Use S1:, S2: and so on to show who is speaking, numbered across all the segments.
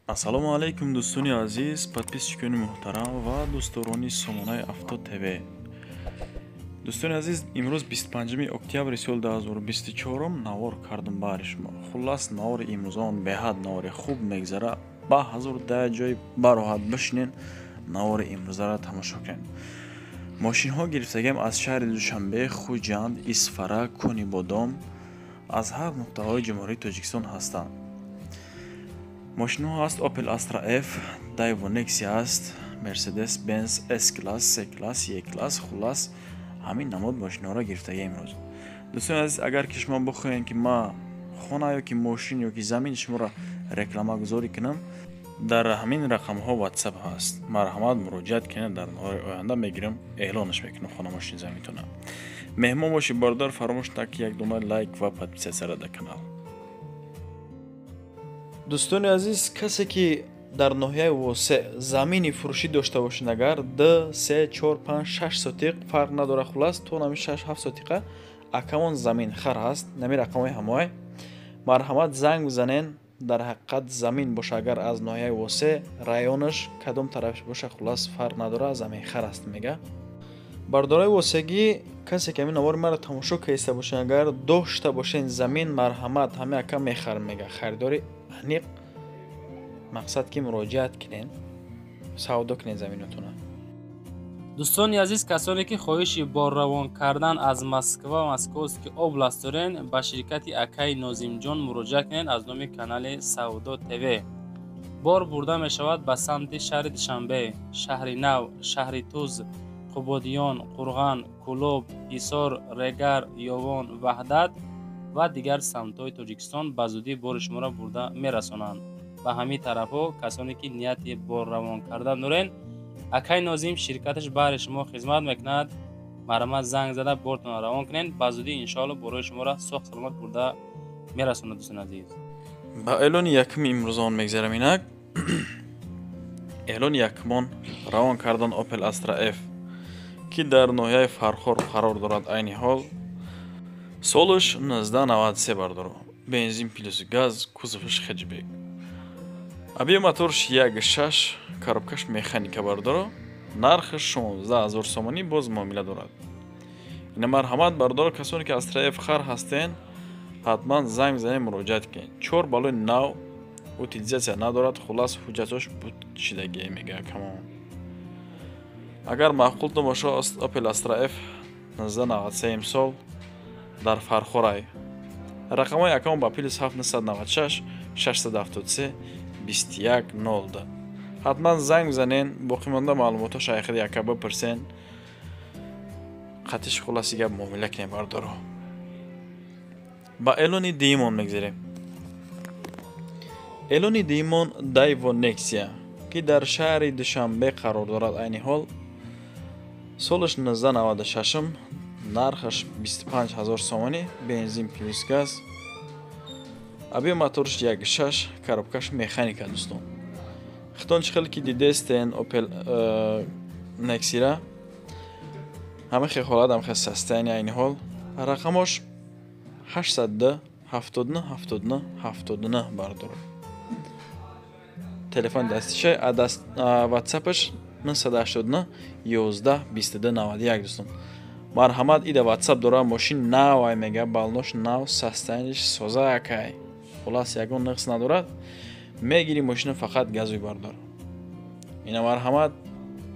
S1: Ассалому алайкум, дӯстони азиз, подписчикони муҳтарам ва дӯстдорони сомонаи Авто ТВ. Дӯстони азиз, имрӯз 25 октябри соли 2024 навор кардам баҳри шумо. Хуллас, навори имрӯзаон беҳад навори хуб мегзара. Ба ҳазур дар ҷои бароҳат бишинен, навори имрӯзаро тамошо кунед. Мошинҳо гирифтагиам аз шаҳри Душанбе, Хуҷанд, Исфара, Конибодом, аз ҳар нуқтаҳои Ҷумҳурии Тоҷикистон ҳастанд. Мошинҳо ҳаст Opel Astra F, Daewoo Nexia ҳаст, Mercedes Benz S класс, C класс, E класс, хуллас, ҳамин намуд мошинҳоро гирифтагиам имрӯз. Дӯстони азиз, агар ки шумо бихоҳед, ки ма хона ё ки мошин ё ки замини шуморо рекламагузорӣ кунам, дар ҳамин рақамҳо WhatsApp ҳаст. Марҳамат, муроҷиат кунед, дар навори оянда мегирам, эълонаш мекунам хона, мошин, заминтона. Меҳмон бошӣ, бародар, фаромӯш накунед як дона лайк ва подписаться дар канал. Дӯстони азиз, касе ки дар ноҳияи Восеъ замини фурӯшӣ дошта бошед, агар 2, 3, 4, 5, 6 сотиқ, фарқ надорад, хуллас, то нами 6-7 сотиқа акамон заминхар ҳаст, нами рақамҳои ҳамоай. Марҳамат, занг бизанен, дар ҳақиқат замин боша, агар аз ноҳияи Восеъ, районаш кадом тарафш боша, хуллас, фарқ надорад, заминхар аст, мега. Бардораи Восегӣ, касе ки ҳамин навори маро тамошо кардиста бошед, агар дошта бошен замин, марҳамат, ҳамин ака мехарам, мега. Харидори аниқ, мақсад ки муроҷиат кунен, савдо кунен заминотона.
S2: Дӯстони азиз, касоне ки хоҳиши борравон кардан аз Москва, Московский область дорен, ба ширкати акаи Нозимҷон муроҷиат кунед. Аз номи канали Савдо ТВ бор бурда мешавад ба самти шаҳри Душанбе, Шаҳри Нав, Шаҳри Туз, Қубодиён, Қурған, Кӯлоб, Ҳисор, Регар, Ёвон, Ваҳдат ва дигар самтҳои Тоҷикистон. Ба зудӣ бори шуморо бурда мерасонанд ба ҳамин тарафҳо. Касоне ки нияти борравон кардан дорен, акай Нозим ширкаташ баҳри шумо хизмат мекунад. Марҳамат, занг зада бортонро равон кунед. Ба зудӣ, иншоалло, борои шуморо соғ саломат бурда мерасонад, дӯстони азиз.
S1: Ба эълони якуми имрӯзаон мегзарам. Инак, эълони якумон равон кардан Opel Astra F, ки дар ноҳияи Фархор қарор дорад айни ҳол. Солаш 1993, бардоро, бензин плюс газ, кузоваш хэтчбек, объём моторш 1,6, коробкаш механика. Бардоро, нархаш 16 000 сомонӣ, боз муомила дорад. Ина, марҳамат, бардоро, касоне ки Astra F хар ҳастен, ҳатман занг бизанед, муроҷиат кунед. Чор баллони нав, утилизация надорад, хуллас, ҳуҷҷатҳош буд шидагие, мега камон. Агар маъқултон боша, Opel Astra F 1993 имсол дар Фархорай. Рақамҳои акамон ба +7 996 673 21 02. Ҳатман занг бизанен, боқимонда маълумотҳо шайхиди ака бипурсен, қатиш, хулласи гап, муомила кунем, бардоро. Ба эълони дуюмон мегзарем. Эълони дуюмон Daewoo Nexia, ки дар шаҳри Душанбе қарор дорад айни ҳол. Солаш 1996, нархаш 25 ҳазор сомонӣ, бензин плюс газ, объём моторш 1,6, коробкаш механика. Дӯстон, хитон чӣ хеле ки дидестен, Opel Nexia ҳама хел ҳолат, ҳама хел состояние айни ҳол. Рақамош 802 79 79 79, бардор, телефони дастиша. Ватсапаш 989 11 22 91. Дӯстон, марҳамат, ида ватсап дора. Мошин навай, мега, балнош нав, состояниеш соза акай, хуллас, ягон нуқс надорад. Мегири мошина, фақат газуй, бардор. Ина, марҳамат,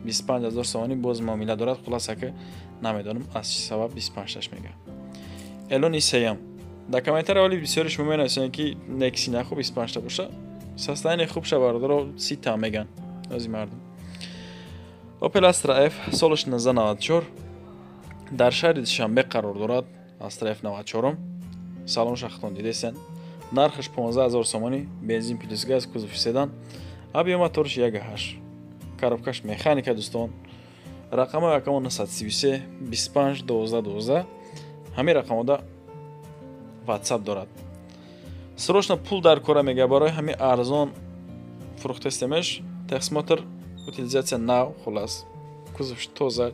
S1: 25 ҳазор сомонӣ, боз муомила дорад. Хуллас, ака намедонам, аз чӣ сабаб 25 мега. Эълони сеюм. Дар комментария оли бисёри шумо менависанд, ки Некси нахуб 25 боша, состояние хуб ша, бардоро, 30 та меган ози мардум. Opel Astra F, солаш 1994, дар шаҳри Душанбе қарор дорад. Astra F 94, салон шахтон дидесен. Нархаш 15 ҳазор сомонӣ, бензин плюс газ, кузови седан, объём моторш 1,8, коробкаш механика. Дӯстон, рақамҳои акамон 933 25 12 12. Ҳамин рақамода ватсап дорад. Срочно пул дар кора, мега, барои ҳамин арзон фурӯхтестемеш. Техосмотр, утилизация нав, хуллас, кузовш тоза,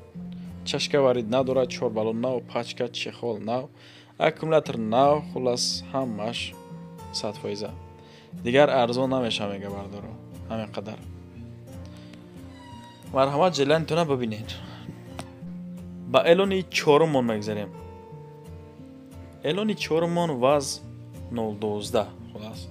S1: чашка варид надорад, чор баллон нав, пачка, чехол нав, аккумулятор нав, хуллас, ҳамааш 100%. Дигар арзон намеша мега бардоро. Ҳамин қадар. Марҳамат желанитона бибинед. Ба элони чорумон мегзарем. Элони чорумон ВАЗ 012 хулас.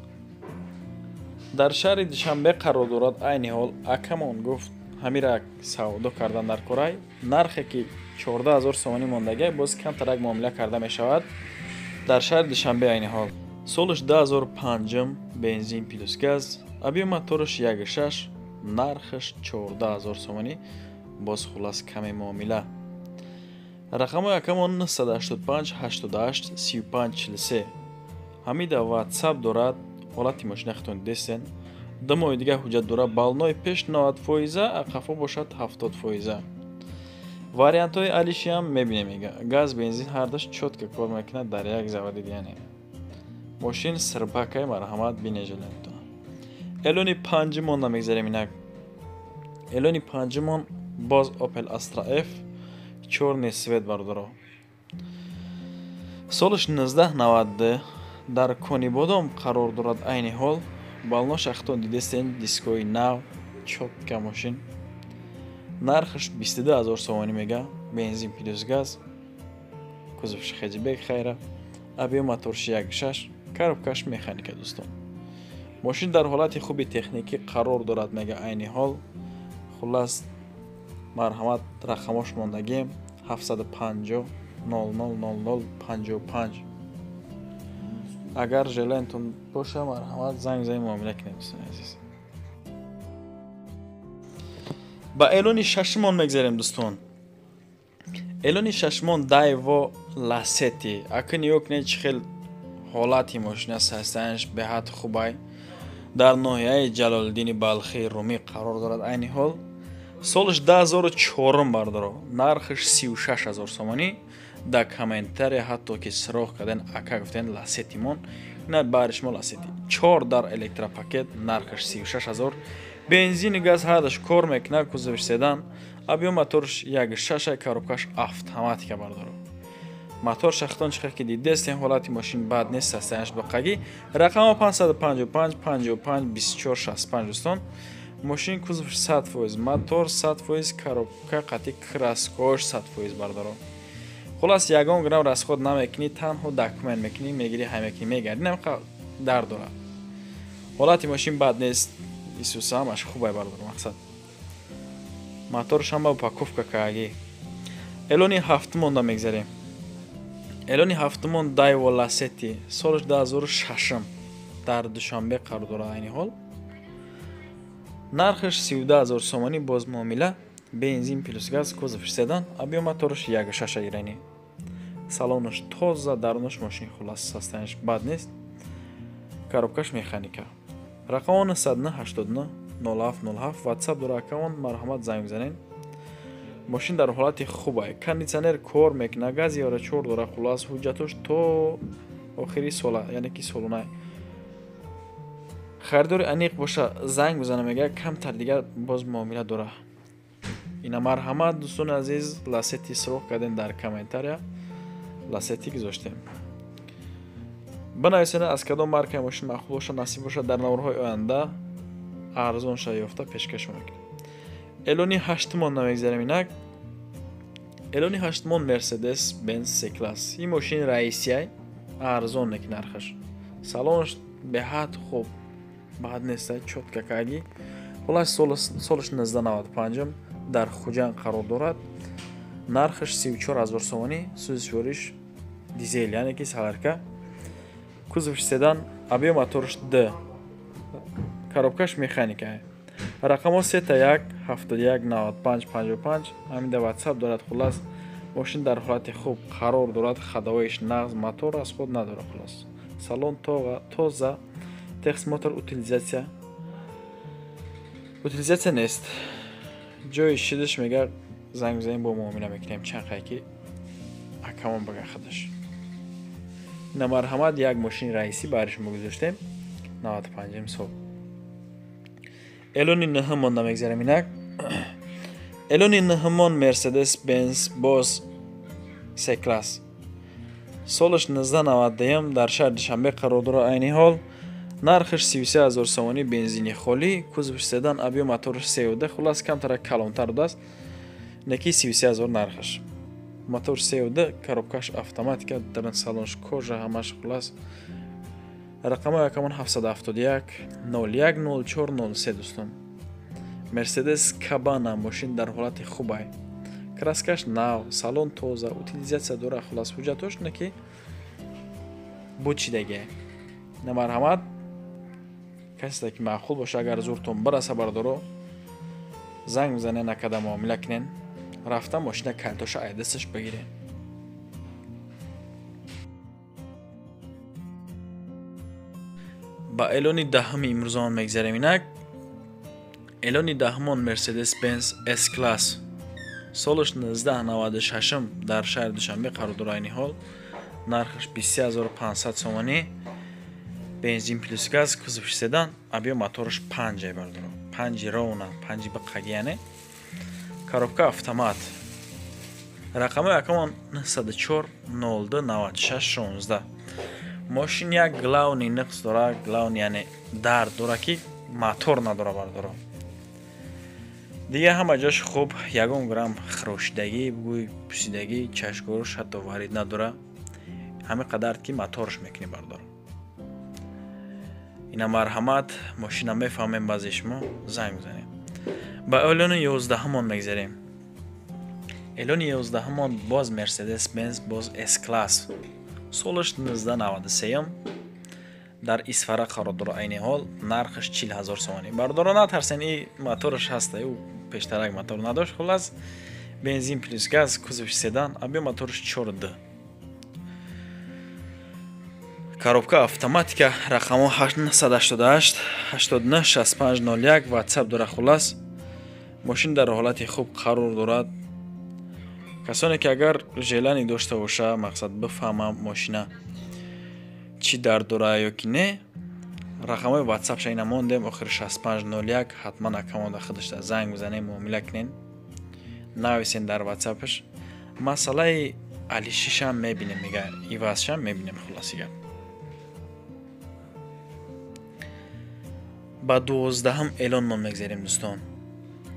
S1: Дар шаҳри Душанбе қарор дорад айни ҳол. Акамон гуфт ҳамира савдо кардан дар корай. Нархе ки 14 000 сомонӣ мондагӣ, боз камтарак муомила карда мешавад. Дар шаҳри Душанбе айни ҳол. Солаш 2005, бензин плюс газ, объём мотораш 1,6, нархаш 14 000 сомонӣ, боз хулас каме муомила. Рақамҳои акамон 985 88 35 43. Ҳамида WhatsApp дорад. Ҳолати мошина хитон дидестен. 2 моҳи дигар ҳуҷҷат дорад. Баллонои пеш 90 фоиза, қафо бошад 70 фоиза. Вариантҳои алишиам мебинем мега. Газ, бензин ҳардаш чётко кор мекунад дар як заводид, яъне. Мошин сирбакай, марҳамат бинежелентон. Элони панҷумон намегзарем инак. Элони панҷумон боз Opel Astra F, чёрный цвет бардоро. Солаш 1992, дар Конибодом қарор дорад айни ҳол. Балнош ахтон дидестен, дискои нав, чётко мошин. Нархаш 22 000 сомонӣ мега, бензин плюс газ, кузовш хэтчбек хайра, объём моторш 1,6, коробкаш механика дӯстон. Мошин дар ҳолати хуби техникӣ қарор дорад мега айни ҳол. Хуллас, марҳамат, рақамош мондагием 750 00 00 55. Агар желаниятон боша, марҳамат, занг занг муомила кунед, дӯстони азиз. Ба эълони шашумон мегзарем, дӯстон. Эълони шашумон Дайво Ласети. Ака, нигоҳ кунед, чӣ хел ҳолати мошина, состоянияш беҳад хубай. Дар ноҳияи Ҷалолиддини Балхӣ Румӣ қарор дорад айни ҳол. Солаш 2004, бардоро. Нархаш 36 000 сомонӣ. Дар комментария ҳатто ки сироғ карден, ака, гуфтен Ласетимон. На бари шумо Ласети. Чор дар электропакет, нархаш 36 000. Бензини газ ҳардаш кор мекунад, кузовиш седан, объём моторш 1,6, коробкаш автоматика бардоро. Мотор шахтон чихел ки дидестен, ҳолати мошин бад нест, состоянияш боқагӣ. Рақамо 555 55 24 65, дӯстон. Мошин кузовш 100%, мотор 100%, коробка қатъи краскош 100%, бардоро. Хулас, ягон грамм расход намекунӣ, танҳо документ мекунӣ, мегирӣ, ҳай мекунӣ, мегардӣ, намқа дар дорад. Ҳолати мошин бад нест, исуса ҳамаш хубай, бардоро, мақсад. Моторш ҳама упаковка кардагӣ. Элони ҳафтумонда мегзарем. Элони ҳафтумон Дайво Ласети, солаш 2006, дар Душанбе қарор дорад айни ҳол. Нархаш 32 000 сомонӣ, боз муомила, бензин плюс газ, кузовш седан, объём мотораш 1,6 ирани. Салонаш тоза, дарунаш мошин хулас состоянияш бад нест. Коробкаш механика. Рақамон 989 07 07, WhatsApp дора аккаунт, марҳамат, занг бизанед. Мошин дар ҳолати хубай. Кондитсионер кор мекунад, гази евро 4 дора, хулас ҳуҷҷатош то охири сола, яъне ки солонай. Харидори аниқ боша, занг бизана мега, камтар дигар боз муомила дора. Ина марҳамат, дӯстони азиз, Ласети суроғ кардем дар комментария. Ласети гузоштем. Бинависед, аз кадом маркаи мошин маъқул боша, насиб боша, дар наворҳои оянда арзон ша ёфта пешкаш мекунем. Элони ҳаштумон намегзарем инак. Элони ҳаштумон Мерседес Бенз С класс. Ин мошин раисияй, арзон неки нархаш. Салонаш беҳад хуб, бад неста, чётко каги. Хулас, солаш 1995, дар Хуҷанд қарор дорад. Нархаш 34 000 сомонӣ, сӯзишвориш дизел, яъне ки солярка. Кузовш седан, объём моторш Д. Коробкаш механика. Рақамҳо 3 1 71 95 55, ҳамин дар WhatsApp дорад. Хулас, мошин дар ҳолати хуб қарор дорад, ходовоиш нағз, мотор расход надорад, хулас. Салон тоза, техосмотр, утилизация нест. Ҷои шидаш мега, занг бизанем, бо муомила мекунем, чанд қай ки акамон бага худаш. Ина марҳамат, як мошини раисӣ бари шумо гузоштем, 95 сол. Элони нӯҳумон намегзарем инак. Элони нӯҳумон Мерседес Бенз боз С класс. Солаш 1991, дар шаҳри Душанбе қарор дорад айни ҳол. Нархаш 33000 сомонӣ, бензини холӣ, кузовш седан, объем моторш 3,2, хулас камтара калонтар будааст. Неки 33000 нархаш. Мотор 3,2, коробкаш автоматика, дар салонш кожа, ҳамаш хулас. Рақамҳои акамон 771 01 04 03 дӯстон. Мерседес Кабана мошин дар ҳолати хубай. Краскаш нав, салон тоза, утилизатсия дора, хулас ҳуҷҷатош неки буд чидаге. Намарҳамат, касе ки маъқул боша, агар зуртон бираса бардоро, занг бизанен, акада муомила кунен, рафта мошина калтоша айдасташ бигирен. Ба эълони даҳуми имрӯзамон мегзарем инак. Эълони даҳумон Mercedes-Benz S-Class. Солаш 1996 дар шаҳри Душанбе қарор дорад айни ҳол. Нархаш 23500 сомонӣ. Бензин плюс газ, кузовш седан, объем мотораш 5 бардоро. 5 ровно, 5 бақаги яъне. Коробка автомат. Рақамҳои акамон 904 02 96 16. Мошин як главный нақс дора, главный яъне дард дора ки мотор надора бардоро. Дига ҳама ҷош хуб, ягон грамм хирошидагӣ, бугӯй пусидагӣ, чашкоруш ҳатто варид надора. Ҳамин қадар ки моторш мекунӣ бардоро. Ина марҳамат, мошина мефаҳмем, баъзе шумо занг бизанед. Ба эълони 11-ҳамон мегзарем. Эълони 11-ҳамон боз Mercedes-Benz, боз S-Class. Солаш 1993 дар Исфара қарор дорад айни ҳол, нархаш 40000 сомонӣ. Бардоро натарсен, и мотораш ҳаста, ӯ пештарак мотор надошт, хулас бензин плюс газ, кузовш седан, объем мотораш 4D. Коробка автоматика, рақамҳо 988 89 65 01, WhatsApp дора, хулас. Мошин дар ҳолати хуб қарор дорад. Касоне ки агар желание дошта боша, мақсад бифаҳма мошина чӣ дард дора ё ки не, рақамҳои WhatsApp-ша ина мондем, охири 65 01, ҳатман акамонда худашда занг бизанем, муомила кунен, нависен дар WhatsApp-ш. Масъалаи алишишам мебинем, мега ивазшам мебинем, хуласи гап. Ба 12-ҳам эълонмон мегзарем дӯстон.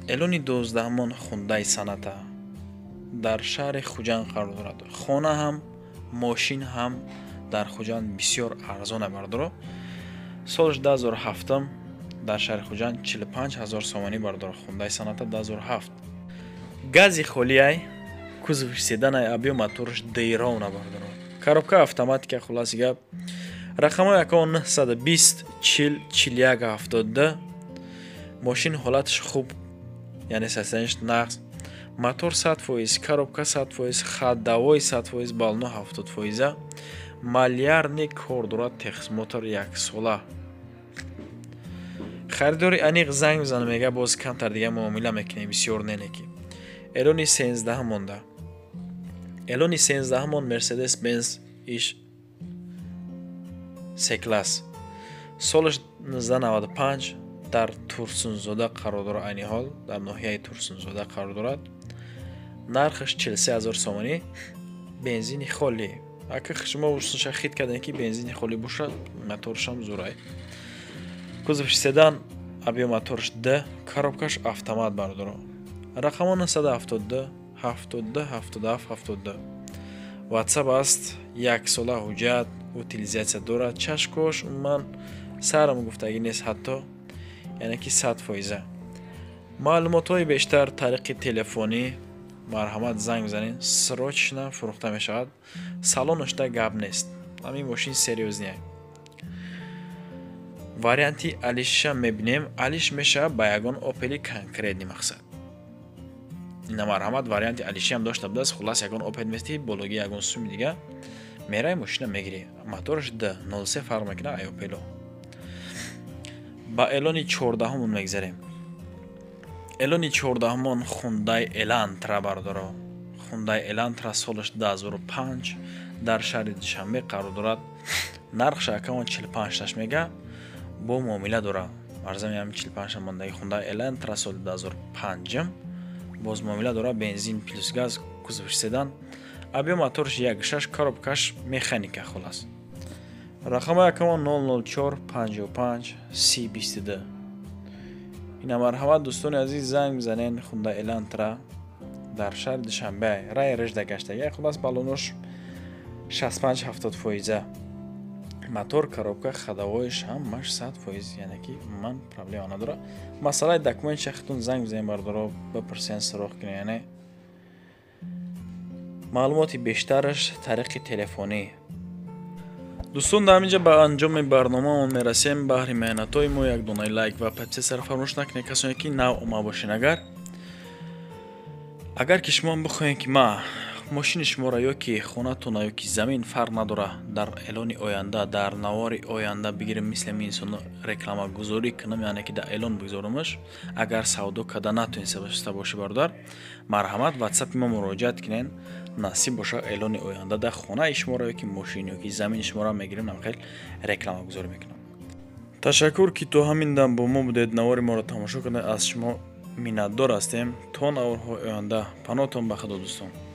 S1: Эълони 12-ҳамон Хундай Саната дар шаҳри Хуҷанд қарор дорад. Хона ҳам, мошин ҳам дар Хуҷанд бисёр арзона бардоро. Солаш 2007 дар шаҳри Хуҷанд 45000 сомонӣ бардоро. Хундай Саната 2007. Гази холиай, кузовш седанай, объем моторш дейрона бардоро. Коробка автоматика, хуласи гап. Рақамҳои акаон 920 40 41 72. Мошин ҳолаташ хуб, яъне состоянияш нағз. Мотор 100%, коробка 100%, ходовой 100%, баллоно 70%. Малярный кор дорад, техосмотр яксола. Харидори аниқ занг бизана, мега боз камтар дига муомила мекунем, бисёр ненеки. Эълони 13 монда. Эълони 13 Mercedes-Benz иш C-класс. Солаш 1995 дар Турсунзода қарор дорад айни ҳол, дар ноҳияи Турсунзода қарор дорад. Нархаш 43000 сомонӣ, бензини холӣ. Ака шумо усунша хит кардем ки бензини холӣ бошад, моторшам зурай. Кузовш седан, объем моторш Д, коробкаш автомат бардоро. Рақамҳо 972 72 77 72. WhatsApp аст, яксола ҳуҷҷат, утилизатсия дорад, чашкош умуман сарам гуфтагӣ нест ҳатто, яъне ки 100%. Маълумотҳои бештар тариқи телефонӣ марҳамат занг бизанед, срочно фурӯхта мешавад. Салонашда гап нест. Ҳамин мошин серьёзный. Варианти алишша мебинем, алиш мешавад ба ягон Опели конкретный мақсад. Ина марҳамат, варианти алишиам дошта будааст, хулас ягон Опел мести, бологи ягон суми дига мерай мошина мегирӣ. Мотораш Д 03 фарқ мекунад ай Опело. Ба эълони 14-ҳамон мегзарем. Эълони 14-ҳамон Хундай Элантра бардоро. Хундай Элантра солаш 2005 дар шаҳри Душанбе қарор дорад. Нархш акамон 45 таш мега, бо муомила дора. Арзами ҳам 45 мондаги Хундай Элантра соли 2005 боз муомила дора, бензин плюс газ, кузовш седан, объем моторш 1.6, коробкаш механика, хулас. Рақами акамон 004 55 30 22. Ина марҳамат, дӯстони азиз, занг бизанен. Хундай Элантра дар шаҳри Душанбе, раи режда гаштага. Хулас, баллонош 65-70 фоиза, мотор, коробка, ходовойш ҳамаш 100%, яъне ки ман проблема надора. Масъалаи документ шахтун занг бизанем, бардоро, бипурсен, суроғ кунед, яъне маълумоти бештараш тариқи телефонӣ. Дӯстон, дар ҳаминҷа ба анҷоми барномаамон мерасем. Баҳри меҳнатҳои мо як донаи лайк ва подписаться фаромӯш накунед, касоне ки нав омада бошен. Агар ки шумо бихоҳем, ки ма мошини шуморо ё ки хонатона ё ки замин, фарқ надора, дар эълони оянда, дар навори оянда бигирем, мисли ҳамин инсоно рекламагузорӣ кунам, яъне ки дар эълон бигзорамаш, агар савдо карда натониста бошӣ, бародар, марҳамат, ватсапи мо муроҷиат кунен. Насиб боша, эълони оянда дар хонаи шуморо ё ки мошин ё ки замини шуморо мегирем, намхел рекламагузорӣ мекунам. Ташаккур, ки то ҳамин дам бо мо будед, навори моро тамошо кардед. Аз шумо миннатдор ҳастем. То наворҳои оянда паноҳтон ба Худо, дӯстон.